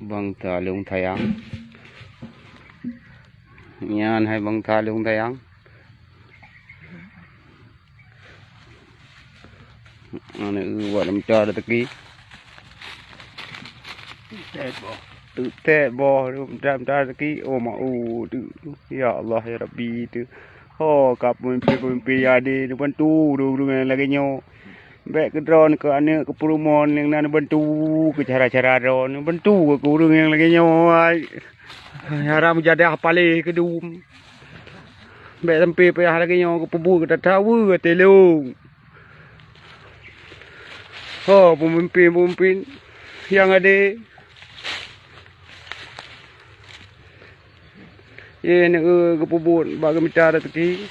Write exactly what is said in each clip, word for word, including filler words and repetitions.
Bangsa lôn sayang. Nyan hai bangsa lôn sayang. Aneuk buat mita rezeki. Teutet boh, mita, mita rezeki. Oh, mau tu. Ya Allah, ya Rabbi tu. Ho, ka pemimpin-pemimpin yang ada, neubantu ureueng-ureueng nyang lagèe nyoe. Bèk keu droeneuh, keu aneuk, keu peurumoh nyang na neubantu keu cara-cara droeneuh, neubantu keu ureueng nyang lagèe nyoe, ai. Haram jadah paléh keudum. Bèk sampai payah lagèe nyoe geupeubuet keu tataweue até lôn. Ho, peumimpin-peumimpin nyang adé. Ye, neueu geupeubuet bak geumita rezeki.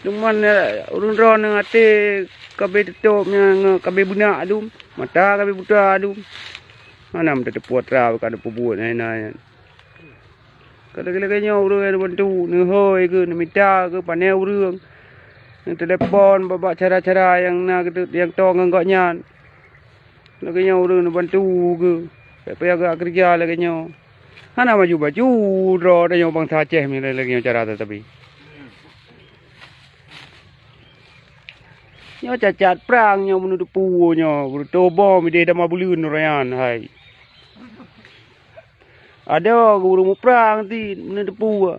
Cuman, eh, ureueng droeneuh até kabeh teutôp nyan, kabeh beunak dum, mata kabeh buta dum. Hana meutateupeue atra ka neupeubuet nyan, nyan. Ka lagèe-lagèe nyoe ureueng neubantu, neuhôi keuh, neumita keuh, pané ureueng. Neutelepon bak-bak cara-cara nyang na keu-, nyang toe ngon gobnyan. Lagèe nyoe ureueng neubantu keuh. Bèk payah geukeureuja lagèe nyoe. Hana maju-maju droe tanyoe bansa Aceh lagèe nyoe cara tatabi. Nyoe cacat prang nyoe meuneuteupue nyoe, beureutoh bom idéh dama buleuen uroe nyan, hai. Adoe ureueng muprang cit meuneuteupue.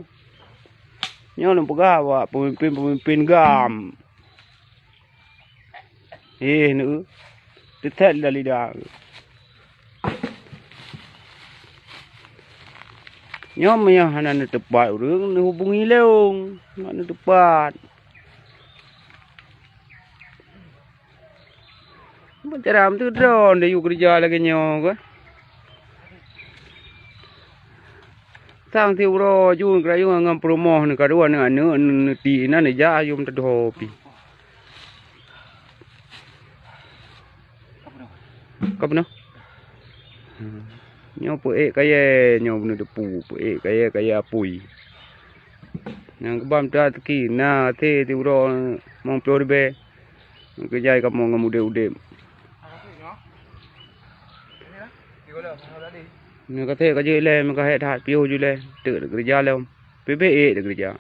Nyoe lôn peugah bak peumimpén-peumimpén GAM. Eh, neueu. Teutet lidah-lidah. Nyoe meunyoe hana neuteupat ureueng, neuhubungi lôn. Mak neuteupat. Cara meuteudroe deh yue keureuja lagèe nyoe keuh. Sang siuroe jun keurayeuen ngon peurumoh neuh, ka dua aneuk-aneuk neuti inan neujak ayom teudhoe pih. Ka peunoh? Nyoe peuék kayèe, nyoe beuneuteupue, peuék kayèe, kayèe apui. Nyang keubah meuteuraki na até siuroe limong ploh ribèe. Keujai kamoe ngon udép-udép. Nyoe ka trép ka jeuet ilèe, meuka hék that piôh ju ilèe, teuk keureuja lom. Pih bèk ék keureuja.